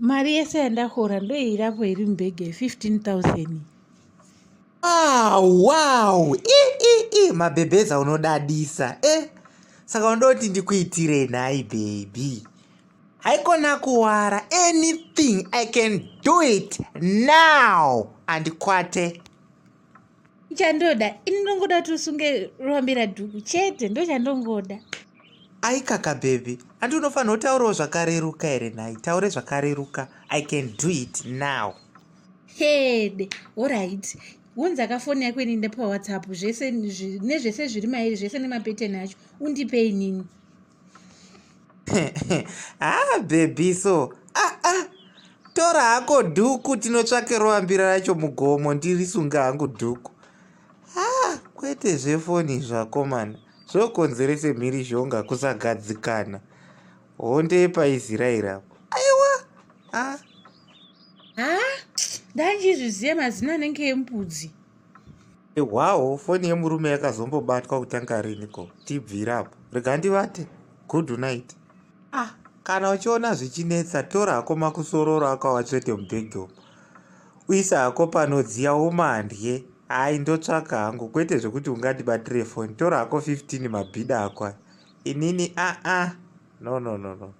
Mari yese yandahora ndoirapo iri mubhegi ye15 000. Ah, wow i i i mabhebheza unodadisa e saka unoda kuti ndikuitire nhai baby? Haikona kuwara, anything, I can do it now, andikwate. Chandoda ini, ndongoda kuti usunge ruambira dhuku chete, ndo chandongoda. Aikaka baby, handi unofanira kutaurawo zvakareruka here nhai? Taure zvakareruka, I can do it now. Hede, alright, unza kafoni yako ini paWhatsApp zvese nezvese zviri mairi, zvese nemapeteni acho, undipe inini. Ah baby, so ah ah, tora hako dhuku, tinotsvake rovambira racho mugomo, ndirisunga hangu dhuku. Ah, kwete zvefoni zvakomana, zvokonzerese mhirizhonga, kusagadzikana, honde yepaIsraeri apo, aiwa, ah. Ha, ndanchizviziva, mazino anenge embudzi. Hwawo foni yemurume yakazombobatwa kutanga riniko? Tibvirapo, rega ndivate. Good night. Ah, kana uchiona zvichinetsa, tora hako makusororo akawatsvete mubhegi umo, uisa hako panodziya umandye. Hai, ndotsvaka hangu, kwete zvekuti ungandibatire foni. Tora hako 15 mabhida ako aya, inini aa, no, no, no, no.